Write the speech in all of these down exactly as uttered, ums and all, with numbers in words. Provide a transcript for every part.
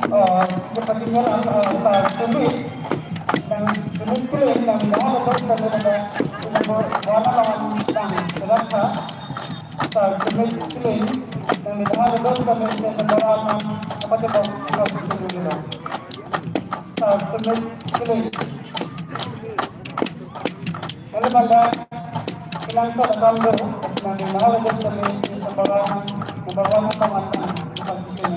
Eh, sepertinya, eh, Sar Sumit, nang Sumit Killing, nang Dahar Road kami ada, nomor one along nang Sar Sar Sumit Killing, nang Dahar Road kami, nomor one, apa tu, Sar Sumit Killing. Kalau pada kilang ko dalam tu, nang Dahar Road kami, nomor one, nomor one apa mantan, apa tu,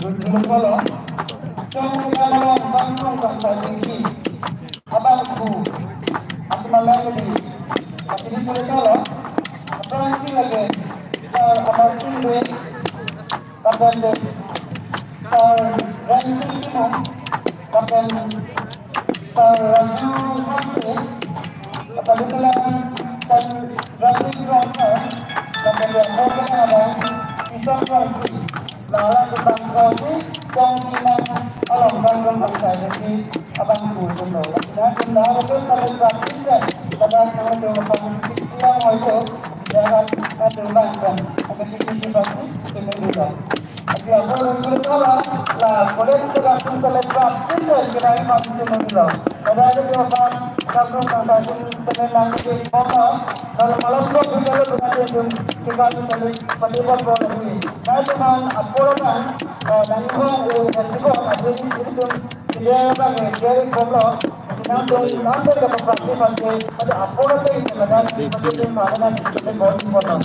Dulu kalau, cong kita kalau bangkong bangsa tinggi, abang ku, aku malam ini, aku ini dulu kalau, apa sih lagi, kalau apa sih duit, kapan deh, kalau ranking itu, kapan Sar Raju Hamse, Kapadukulan Sar Raju Hamse, Kapadukulan Sar Raju Hamse, Isang Raju, Lala Kutang Raju, Kong Kinang, Along Kang Rong Bang Sai Raju, Abang Ku Jumlo. Nah, jumlah itu kalau praktis kan, pada nama jumlah panggung kita mau itu, jangan ada ulang kan, ada kisi-kisi praktis, kita dulu. Ati apor rungkut thala, la, college ke langsung ke lepra, pindah ke dari masih cuma bilang. Pada ada jawapan, kalau tangka pun kena nang ke kota, kalau malam tu pun kalau bukan dia tu, kita tu tadi, pati buat buat lagi. Nah, cuman apor kan, eh, nang kong, eh, nang kong, ada di situ, dia kan, eh, dia di kong lo, nang tu, nang tu dapat praktis, ada apor tu, ada, ada, ada, ada, ada,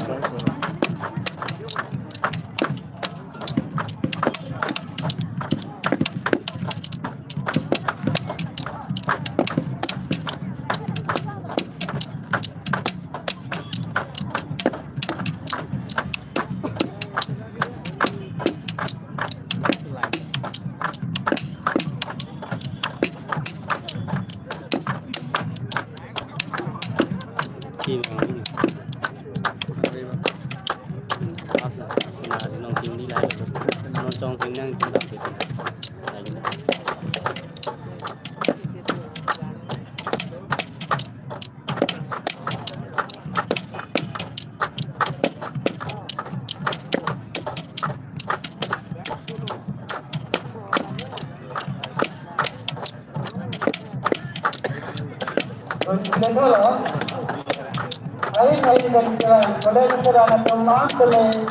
Ai, ai, dan kita, pada kita dah nak teman, teman,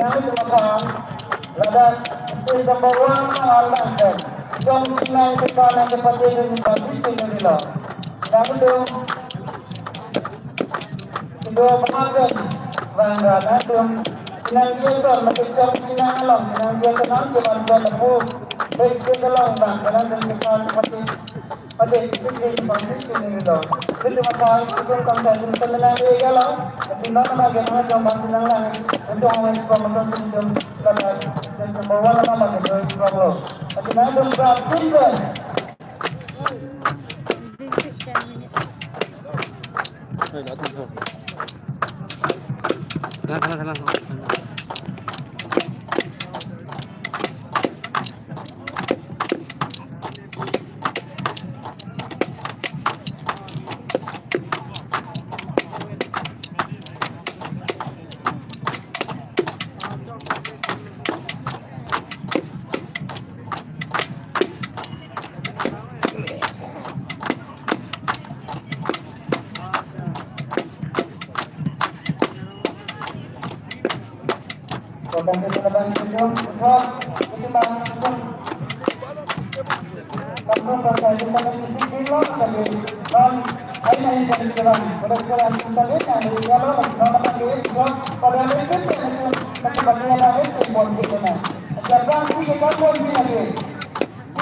yang itu makan, ladak, itu number one, alam dan, jom teman kita nak dapat jadi pasti tinggal di lo. Yang itu, kedua pemakan, bang, ladak, jom, teman dia tu, macam jom teman alam, teman dia tu nanti, bang, dia tu, baik dia tu, bang, teman dia tu, pasti Oke, itu jadi pasti ini gitu. Itu cuma soal itu kan saya itu menang dia ya lah. Tapi mana bagaimana jom pasti nang lang. Untuk orang yang suka menonton film kata dan semua nama gitu. Oke, nah itu berarti kan. Tenang, tenang, tenang.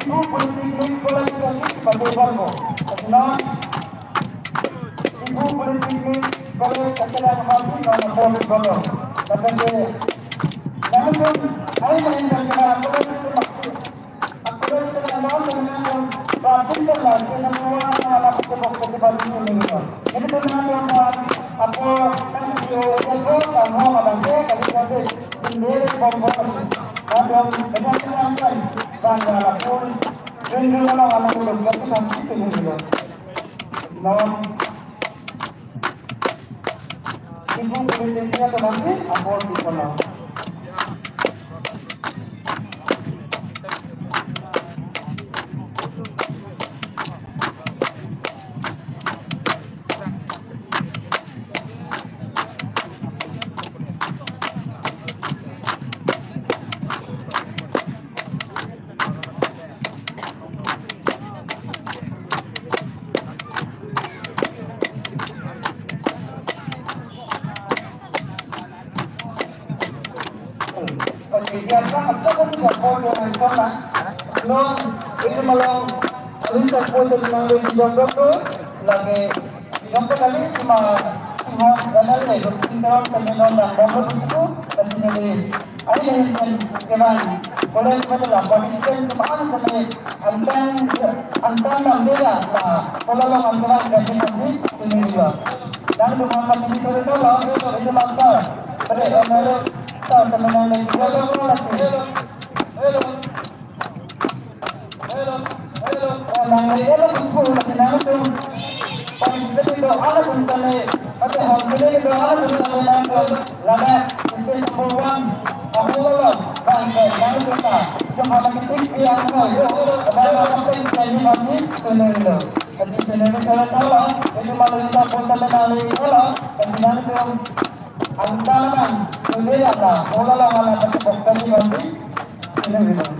Diphu Polytechnic College Kachik pati bom. Lapen non Diphu Polytechnic College Academy non bom bom. Lapen ke nangtum ai main dan kena college itu maksud. College itu non dengan yang berarti lah dengan semua anak-anak itu bom bom bom ini. Jadi dengan yang apa kan itu itu kan mau makan saya kali kali sendiri bom bom. Lapen dengan yang kan bangga pun Rindu alam alam belum, tapi nanti itu belum. Non, ibu kulit dia ke masih, apor di kolam. Oke, dia kan apa pun tidak boleh nonton. Non, ini malam, ini tak boleh nang di jongkok tu, lagi jongkok kali cuma cuma jalan ni, singkaran seminar dan bambu itu, dan sini di, ayo yang keman, boleh sebenarnya participant cuma sini, antan, antan dan beda lah, kalau lo antan dan sini masih, sini juga. Nangtum aphan neli thurek lo, neli master. Pada M L A sir, teman yang lain juga lo, lo lagi. Hello. Hello. Hello. Oh, nang neli hello, school lagi nangtum. Participate do, ala tum tane. Ate hom sini do, ala tum tane nangtum. Lama, stage number one. Ako lo lo. Bang, bang, nangtum ta. Cuma lagi tik, dia, ano, yo. Ada apa-apa yang saya masih, tuloy lo. Kasi sinunod-sunod na lang, hindi malulita po sa nanay na lang, kasi nang yung, ang tanaman, hindi na, wala lang ang napasipok kasi kasi, sinunod lang.